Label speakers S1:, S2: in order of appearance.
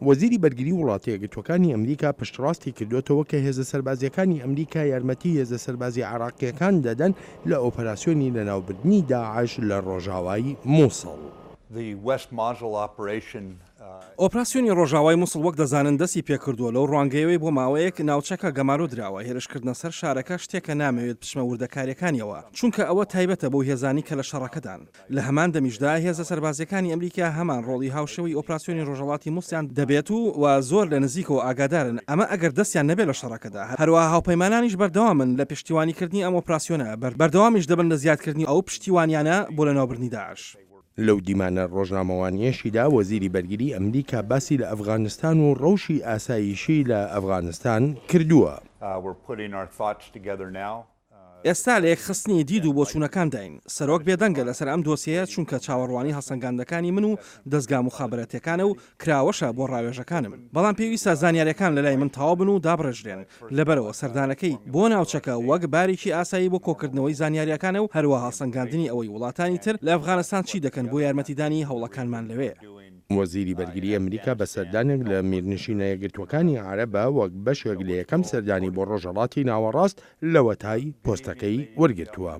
S1: وەزیری بەرگری وڵاتە یەکگرتووەکانی ئەمریکا پشتڕاستی کردووەتەوە کە هێزە سەربازییەکانی ئەمریکا یارمەتی هێزە سەربازییە عێراقییەکان دەدەن لە ئۆپەراسیۆنی لەناوبردنی داعش لە ڕۆژاوای موسڵ.
S2: ئۆپراسیۆنی ڕۆژاوای موسڵ وەک دەزانن دەستی پێکردووە، لەو ڕوانگەیەوەی بۆ ماوەیەک ناوچەکە گەمارۆ دراوە، هێرشکردنە سەر شارەکە شتێکە نامەوێت بچمە وردەکارییەکانیەوە، چونکە ئەوە تایبەتە بەو هێزانەی کە لە شەڕەکەدان. لە هەمان دەمیشدا هێزە سەربازییەکانی ئەمریکا هەمان ڕۆڵی هاوشێوەی ئۆپراسیۆنی ڕۆژهەڵاتی موسڵیان دەبێت و و زۆر لە نزیکەوە ئاگادارن، ئەمە ئەگەر دەستیان نەبێت لە شەڕەکەدا. هەروەها هاوپەیمانانیش بەردەوامن لە پشتیوانیکردنی ئەم ئۆپراسیۆنە، بەردەوامیش دەبن لە زیادکردنی ئەو پشتیوانیانە بۆ لەناوبردنی داعش.
S1: لەو دیمانە ڕۆژنامەوانییەشیدا وەزیری بەرگری ئەمریکا باسی لە ئەفغانستان و ڕەوشی ئاسایشی لە ئەفغانستان کردووە.
S2: ئێستا لە یەکخستنی دید و بۆچوونەکانداین. سەرۆک بێدەنگە لەسەر ئەم دۆسیەیە چونکە چاوەڕوانی هەڵسەنگاندنەکانی من و دەزگا موخابەراتیەکانە و کراوەشە بۆ ڕاوێژەکانم. بەڵام پێویستە زانیاریەکان لەلای من تەواو بن و دابڕێژرێن. لەبەرئەوە سەردانەکەی بۆ ناوچەکە وەک بارێکی ئاسایی بۆ کۆکردنەوەی زانیاریەکانە و هەروەها هەڵسەنگاندنی ئەوەی وڵاتانی تر لە ئەفغانستان چی دەکەن بۆ یارمەتیدانی هەوڵەکانمان لەوێ.
S1: وەزیری بەرگری ئەمریکا بە سەردانێک لە میرنشینە یەکگرتووەکانی عەرەبە وەک بەشێک لە یەکەم سەردانی بۆ ڕۆژهەڵاتی ناوەڕاست لەوەتای پۆستەکەی وەرگرتووە.